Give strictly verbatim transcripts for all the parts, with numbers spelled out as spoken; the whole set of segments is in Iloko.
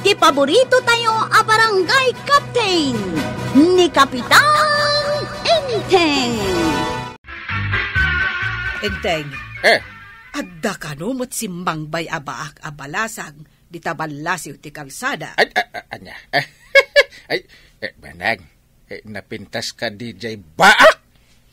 ti paborito tayo a barangay captain, ni Kapitan Enteng. Enteng. Eh. Adda kano met simmangbay a baak a balasang dita ballasiw ti kalsada? Ay, a-, a-, ania? Ay, eh, Banag, eh, napintas ka di jay baak?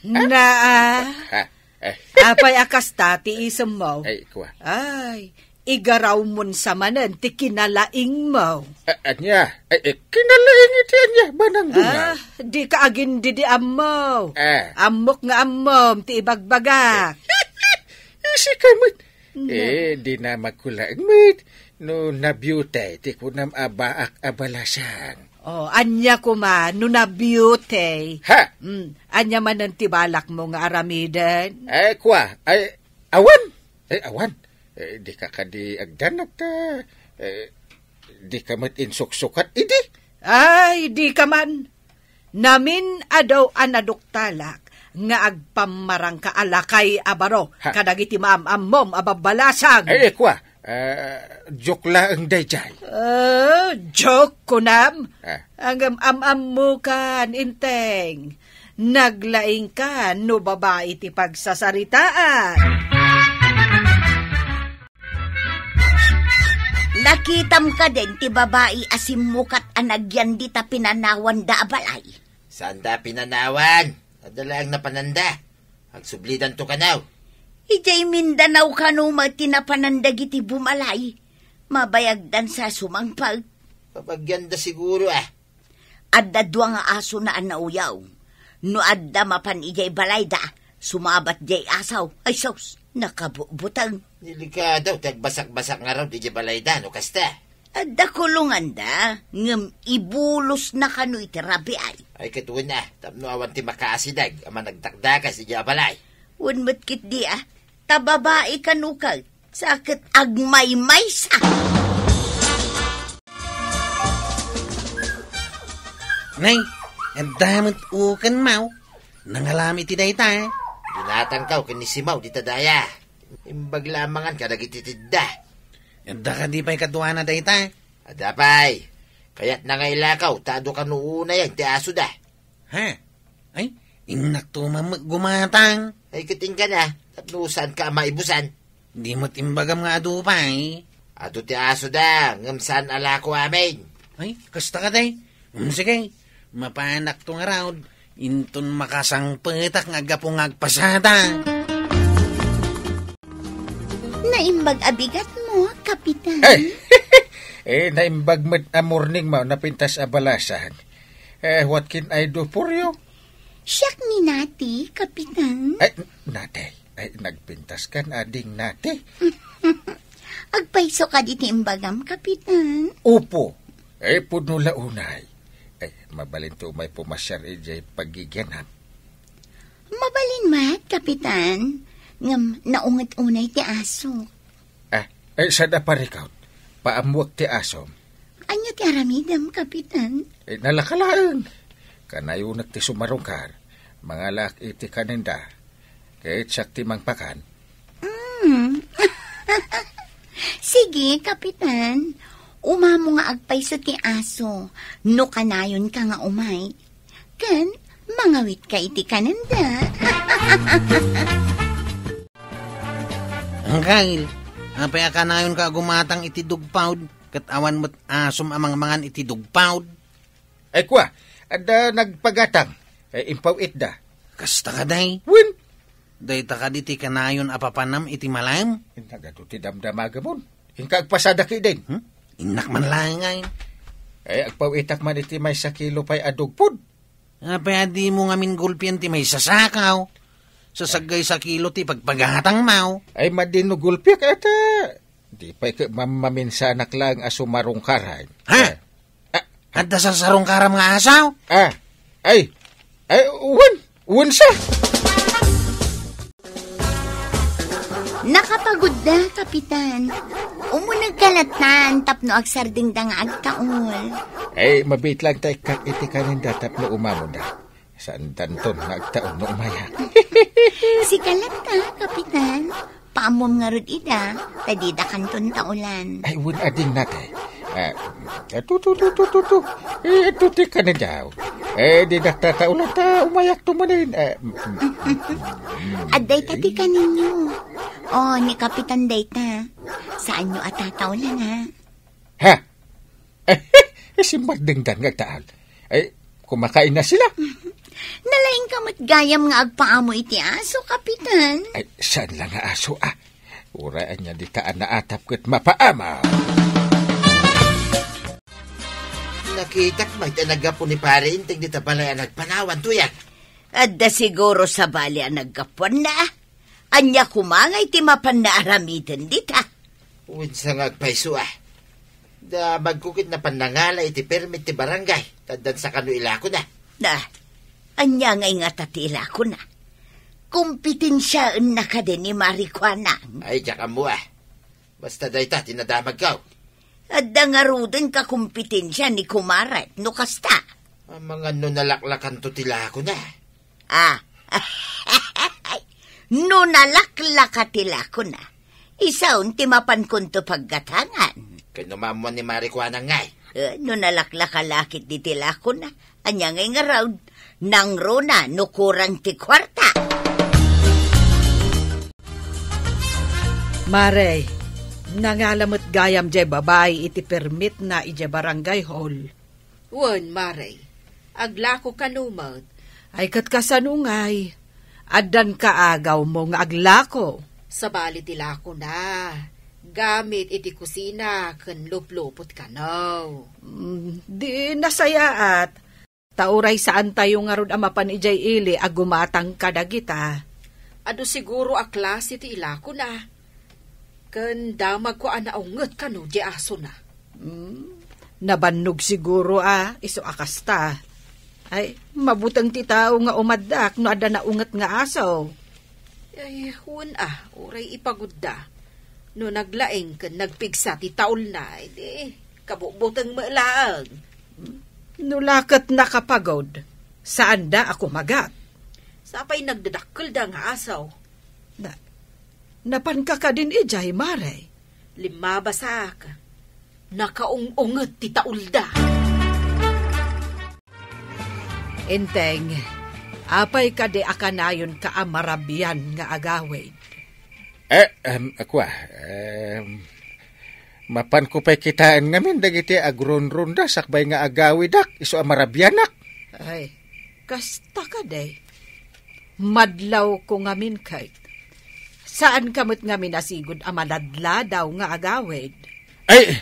Na, ah. Ha? Eh. Apay a kasta ti isemmo? Ay, kua. Ay, igarawmon sa manen ti kinalaingmo. A-, ania? Ay, eh, kinalaing iti ania, Banang Dungaw? Ah, di ka agin didi ammo. Ah. Ammok nga ammom ti ibagbagak. Isi ka met. Na. Eh, di na makulaeng met no nabiutay ti kunam a baak a balasang. Oh, ania koma no nabiutay? Ha? Mm, ania manen ti balakmo nga aramiden? Eh, kua, ay, awan. Eh, awan. Eh, di ka kadi agdanag ta, eh, di ka met insuksukat idi? Ay, di ka man. Namin-adaw a naduktalak nga agpammarangka a lakay a baro. Ha? Kadagiti maam-ammom a babbalasang. Ay, kua, ah, joke laeng dayjay. Ah, joke, kunam? Ah. Ngem am-ammokan, Enteng. Naglaingka no babai ti pagsasaritaan. Nakitam kadin ti babai a simmukat a nagyan dita pinanawanda a balay? Saanda a pinanawan. Adda laeng napananda. Agsublidanto kano. Idiay Mindanao kano met ti napanan dagiti bumalay. Mabayagdan sa sumangpet. Pabagianda siguro, ah. Adda dua nga asona a nauyaw. No adda mapan idiay balayda, sumabat diay asaw. Ay sus, nakabutbuteng. Delikado ti agbasakbasak ngarud idiay balayda no kasta. Adda kulonganda, ngem ibulosna kano iti rabii. Ay, ket wen, ah, tapno awan ti makaasideg a managdakdakas idiay balay. Wen met ketdi, ah, ta babai kano ket. Sa ket agmaymaysa. Nay, adda met uken, maw. Nangalam iti dayta. Dinatangkaw ken ni Simaw dita daya. Imbag la a mangan kadagiti tidda. Adda kadi pay kaduana dayta? Adda pay. Kayatna nga ilakaw ta adu kano unayen ti asoda. Ha? Ay, innakto man met gumatang. Ay, ket inka na, tapno saanka a maibusan. Di met imbagam nga adu pay. Adu ti asoda, ngem saan a lako amin. Ay, kasta kadi. Mm, sige, mapanakto ngarud, inton makasangpetak nga aggapu nga agpasada. Naimbag a bigatmo, Kapitan. Eh, eh, naimbag met a morningmo, napintas a balasang. Eh, what can I do for you? Siak ni Nati, Kapitan. Ay, Nati, ay, nagpintas kan ading Nati. Agpayso kadi ti imbagam, Kapitan? Opo. Eh, pudno la unay. Eh, mabalinto umay pumasiar idiay pagigianam. Mabalin met, Kapitan. Ngem naunget unay ti aso. Ah, eh, sada parikot, paammuek ti asom. Ania ti aramidem, Kapitan? Eh, nalaka laeng. Kanayonek ti sumarungkar, mangalaak iti kanenda, ket siak ti mangpakan. Mm. Sige, Kapitan. Umamo nga agpayso ti aso, no kanayonka nga umay. Ken, mangawitka iti kanenda. Angkel, apay a kanayonka a gumatang iti dog pound, ket awan met asom a mangmangan iti dog pound? Ay, kua, adda nagpagatang, ay, impaw-itda. Kasta kadi? Wen. Dayta kadi ti kanayon a papanam iti malem? Nagadu ti damdamagamon. Inka agpasada ketdin. Hmm? Innak man laeng ay. Ay, agpaw-itak man iti maysa kilo pay a dog food. Apay a dimo ngamin gulpian ti maysa sakaw? Sasaggaysa kilo ti pagpagatangmo. Ay, madi no gulpiak, ata. Di pay ket mammaminsanak laeng a sumarungkaran. Ha? Eh. Ah. Adda sarsarungkaram nga asaw? Ah. Ay. Ay, wen. Wen sa. Nakapagudda, Kapitan. Umunegka latan tapno agsardengda nga agtaul. Ay, mabiit lang ta ikkak iti kanenda tapno umamoda. Saandanton nga agtaul no umayak. Sika latta, Kapitan. Paammom ngarud ida, ta didakanton taulan. Ay, wen, ading Nati. Eh, eh, tu, tu, tu, tu, tu, tu. Eh, tu ti kanenyo. Eh, di nagtataula ta umayakto manen. Eh, mm, mm, mm. Adda ita ti kanenyo. Oh, ni Kapitan dayta. Saanyo a tataulan, ha? Ha? Eh, eh, simmardengdan nga agtaal. Eh, kumakain na sila. Nalaing ka met gayam nga agpaamo iti aso, Kapitan. Ay, saan lang nga aso, ah? Uray ania dita a naatap ket mapaama. Nakitak met a naggapu ni Pare Inteng dita balay a nagpanawan, Tuyang. Adda siguro sabali a naggapuanna, ah. Ania koma ngay ti mapanna aramiden dita? Wen sa nga agpayso, ah. Damagko ket napan nangala iti permit ti barangay, ta addan sa kano ilakona. Na, ania ngay ngata ti ilakona? Kompetensiaenna kadi ni Mare Kuanang? Ay, diak ammo, ah. Basta dayta ti nadamagko. Adda ngaruden kakompetensia ni kumarek, no kasta? Amangan no nalaklakanto ti lakona. Ah. No nalaklaka ti lakona, isaon ti mapankonto paggatangan. Ken no maammuan ni Mare Kuanang ngay? Eh, no nalaklaka la ketdi ti lakona, ania ngay ngarud? Nangruna no kurang ti kuarta. Mare, nangala met gayam jay babai iti permitna idiay barangay hall. Wen, Mare. Aglako kano met. Ay, ket kasano ngay? Addan kaagawmo nga aglako? Sabali ti lakona. Gamit iti kusina ken luplupot kano. Mm, di nasayaat. Ta uray saantayo ngarud a mapan idiay ili a gumatang kadagita. Adu siguro a klase ti ilakona. Ken damagko a naunget kano di asona. Hmm, nabannog siguro a isu a kasta. Ay, mabuteng ti tao nga umaddak no adda naunget nga aso. Ay, wen a, uray ipagudda. No naglaing ken nagpigsa ti taulna, idi, kabubuteng met laeng. No la ket nakapagud, saanda a kumagat. Sapay nagdadakkelda nga aso. Na, napanka kadin idiay, Mare? Limmabasak. Nakaung-unget ti taulda. Inteng, apay kadi a kanayonka a marabian nga agawid? Eh, em, kua, em, mapanko pay kitaen ngamin dagiti agrunrunda sakbay nga agawidak, isu a marabianak. Ay, kasta kadi. Madlawko ngamin ket. Saanka met ngamin a sigud a maladladaw nga agawid. Ay,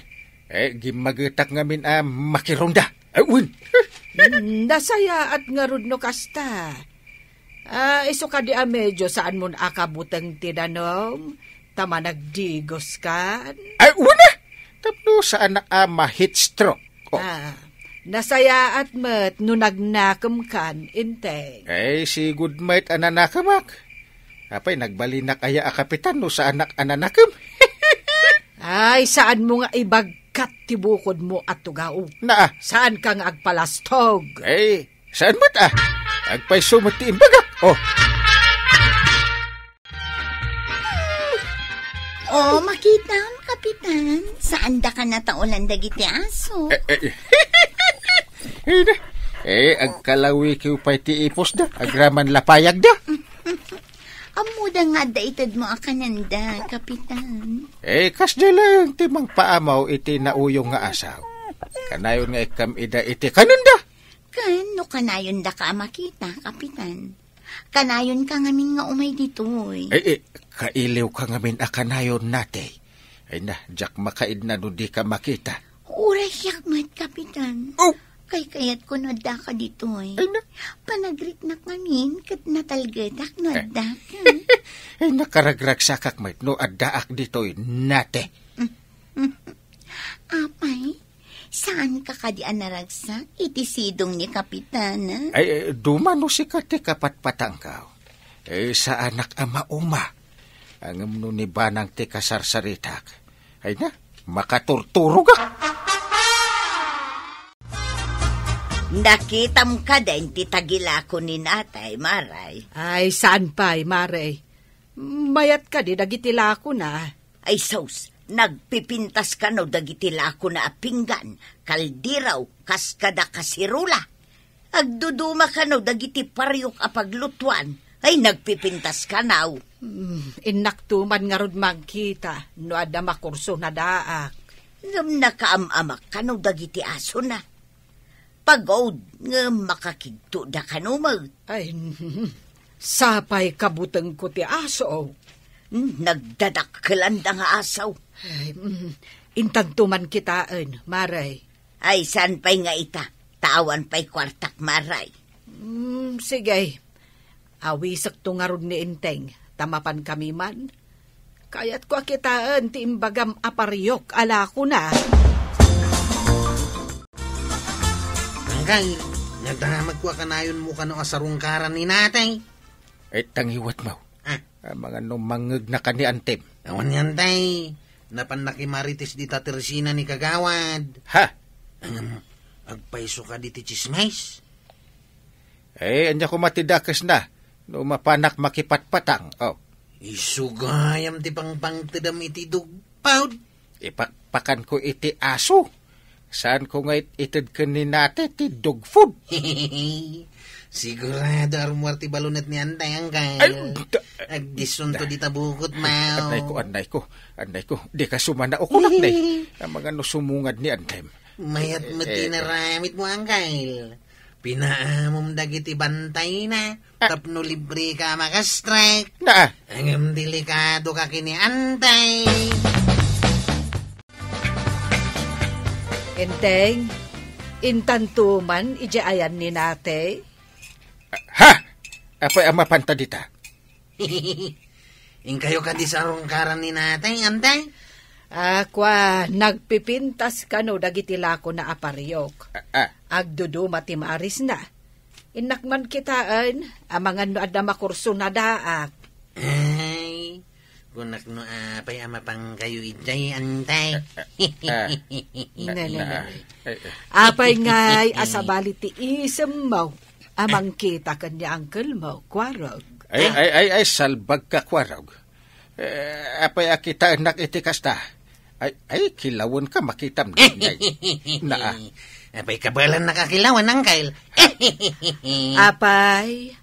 eh, gimmagetak ngamin a makirunda. Ay, wen. Hmm, nasayaat ngarud no kasta. Ah, isu kadi a medio saanmon a kabuteng ti danum, ta managdigoskan? Ay, wen a! Tapno saanak a ma-heat stroke. Oh. Ah, nasayaat met no nagnakemkan, Inteng. Ay, sigud met a nanakemak. Apay, nagbalinak aya a kapitan no saanak a nanakem? Ay, saanmo nga ibagkat ti bukodmo a tugaw. Naa. Saanka nga agpalastog. Ay, saan met a? Agpayso met ti imbagak. Oh. Oh, makitam, Kapitan. Saandaka nataolan dagiti aso? Eh, eh, eh. Eh, na. Eh, agkalawikiw pay ti ipusda. Agraman lapayagda. Ammoda nga adda itedmo a kanenda, Kapitan. Eh, kasdiay laeng ti mangpaamaw iti nauyong nga asaw. Kanayon nga ikkam ida iti kanenda. Ken no kanayondaka a makita, Kapitan, kanayonka ngamin nga umay ditoy. Eh, eh, kailiwka ngamin a kanayon, nate. Ay na, diak makaidna no dika makita. Uray siak met, Kapitan. Oh! Kaykayatko no addaka ditoy. Ay na. Panagriknak ngamin ket natalgedak no Eh. addaka. Ay, nakaragragsakak met no addaak ditoy, nate. Apay, saanka kadi a naragsak iti sidong ni Kapitan, a? Ay, eh, dumano sika ti kapatpatangko. Eh, saanak a mauma. Ngem no ni Banang ti kasarsaritak, ay na, makaturturogak. Nakitam kadi ti tagilako ni Natay, Maray? Ay, saan pay, Maray? Mayat kadi dagiti lakona? Ay, sus, nagpipintas kano dagiti lakona a pinggan, kaldero, kas kada kaserola. Agduduma kano dagiti pariok a paglutuan, ay nagpipintas kano. Hmm, innakto man ngarud mangkita no adda makurso nadaak. Ngem nakaam-amak kano dagiti asona. Pagod ngem makakigtoda kano met. Ay, sapay kabutengko ti aso. Hmm, nagdadakkelanda nga aso. Ay, mm, intanto man kitaen, Mare. Ay, saan pay nga ita? Ta awan pay kuartak, Mare. Mm, sige. Awisekto ngarud ni Enteng, ta mapan kami man. Kayatko a kitaen ti imbagam a pariok a lakona. Angkay, nadamagko a kanayonmo kano a sarungkaran ni Natay. Eh, tangiwat mo. Ah. Amangan no mangngegna ka ni Antem. Awan ni Antay. Napan nakimarites dita tersina ni Kagawad. Ha? Ngem, agpayso kadi ti tsismis? Eh, ania koma ti dakesna no mapanak makipatpatang? Oh. Isu gayam ti pangpangtedam iti dugpod. Ipakpakanko iti aso. Saanko nga it-, ited ken ni Nate ti dog food. Sigurado a rummuar ti balunet ni Antay, Angkay. Ay, da-, Agdisunto da-, dita bukot, mao. Annayko, annayko, annayko. Dika sumana ukunak, nay. Amangan no sumungad ni Antay. Mayat met ti Eh, eh. naramidmo, Angkay. Pinaamom dagiti bantayna, Ah. tapno libre ka makastrek. Na. Ngem delikado ka ken ni Antay. Enteng, intanto man idiay ayan ni Nate? Ha? Apay a mapanta dita? Inkayo kadi sarungkaran ni Natay, Antay? Ah, kua, nagpipintas kano dagiti lakona a pariok. Ah, ah. Agduduma ti maarisna. Innak man kitaen, amangan no adda makurso nadaak. Ay, kunak no apay a mapangkayo idiay, Antay. Ah, ah. Na, na, na, na, na. Ay, ay. Apay ngay a sabali ti isemmo a mangkita ken ni uncle mo, Kuarog? Ay, Ah. ay, ay, ay, salbag ka, Kuarog. Eh, apay a kitaennak iti kasta? Ay, ay, kilawen ka, makitam, nay. Naa. Apay, kabaelannak a kilawen, Angkay. Apay,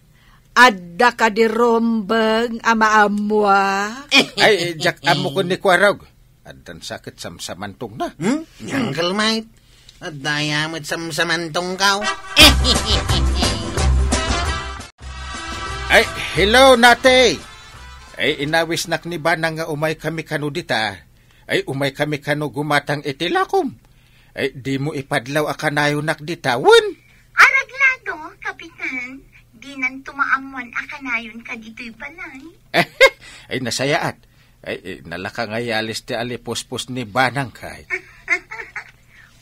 adda kadi rumbeng a maammoak? Ay, diak ammo ken ni Kuarog. Addan sa ket samsamantongna. Hmm? Ni Uncle Mike, adda aya met samsamantongko? Ay, hello, Nate! Ay, inawisnak ni Banang nga umay kami kano dita. Ay, umay kami kano gumatang iti lakom. Ay, dimo ipadlaw a kanayonak dita, wen? Araglado, Kapitan. Dinan tumaammuan a kanayon ka ditoy balay. Ay, nasayaat. Ay, eh, nalaka nga yalis ti alipuspos ni Banang kay.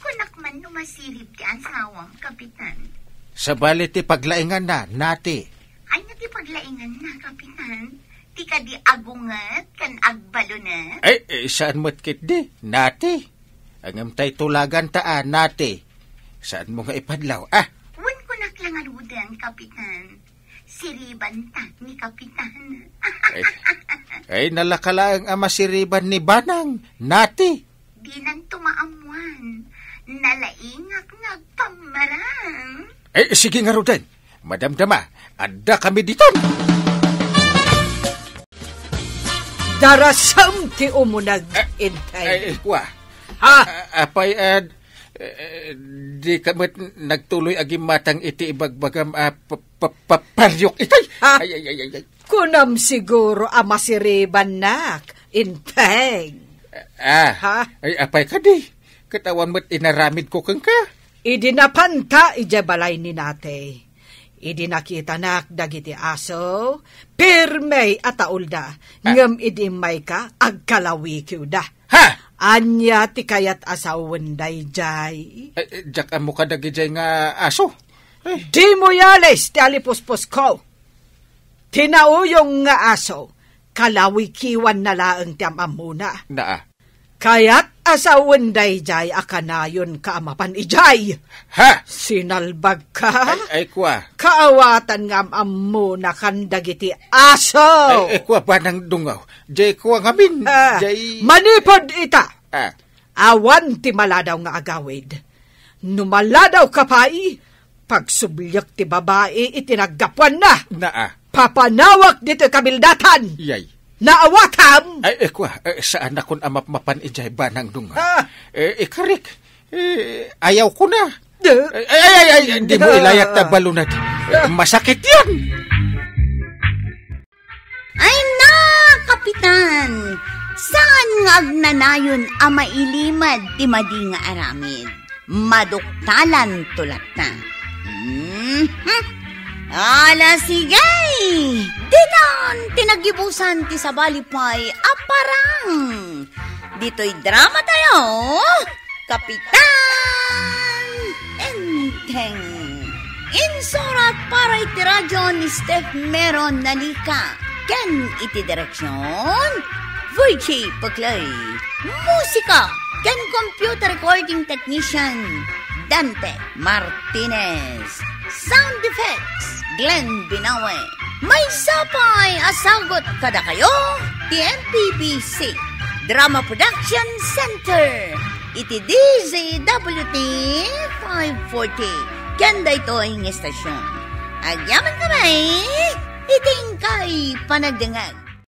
Kunak man no masirib ti asawam, Kapitan. Sabali ti paglainganna, Nate. Ay, na ti paglainganna, Kapitan. Ti kadi agunget ken agbalunet? Ay, eh, saan met ketdi, Nate. Ngem tay tulaganta a, Nate. Saanmo nga ipadlaw, ah? Wen kunak la ngaruden, Kapitan. Siribanta ni Kapitan. Ay, ay, nalaka laeng a masiriban ni Banang, Nate. Dinan tumaammuan. Nalaingak nga agpammarang. Ay, sige ngaruden. Madamdama, adda kami ditan. Darasem ti umuneg, Eh, Intay. Ay, kua. Ha? Ah, apay, ah, eh, di ka met nagtuloy a gimmatang iti ibagbagam a pa-, pa-, pa-, pariok itay. Ha? Ay, ay, ay, ay, ay. Kunam siguro a masiribannak, Inteng. Ah, Ha? Ay, apay kadi? Ket awan met inaramidko kenka. Idi napanta idiay balay ni Nate. Idi nakitanak dagiti aso, pirme a taulda. Ah. Ngem idi immayka, agkalawikiwda. Ha? Ania ti kayat a sawen daydiay? Eh, eh, diak ammo kadagidiay nga aso. Eh. Dimo yalis ti alipuspos ko. Ti nauyong nga aso, kalawikiwanna laeng ti am-ammona. Naa. Kayat Asawen dayjay a kanayonka a mapan idiay. Ha? Sinalbagka? Ay, ay, kua. Kaawatan nga am-ammona kan dagiti aso. Ay, ay, kua, banang dungaw. Jay kua ngamin. Ah, jay manipod ita. Ah. Awan ti maladaw nga agawid. No maladawka pay, pagsubliak ti babai iti naggapuanna. Naa. Papanawak ditoy kabildatan. Yay. Naawatam? Ay, eh, kua, eh, saanakon a mapmapan idiay banang dunga. Ah. Eh, ikarik, eh, ayaw ko na. Eh. Ay, ay, ay, ay, ay, di mo ilayat ta balunad. Eh, masakit yan. Ay na, Kapitan! Saan nga agnanayon a mailimad ti madi nga aramid? Maduktalan to latta. Mhm. Ala, sige! Ditan ti nagibusan ti sabali pay a parang. Ditoy drama tayo, Kapitan Enteng. Insurat para iti radyo ni Steph Meron Nalica ken iti direksyon, Virgie Paclay. Musika ken computer recording technician, Dante Martinez. Sound effects, Glenn Binawe. Maysa pay a sagut kadakayo ti M P B C Drama Production Center iti D Z W T five forty ken daytoy nga estasyon. Agyaman kami iti inkay panagdengag.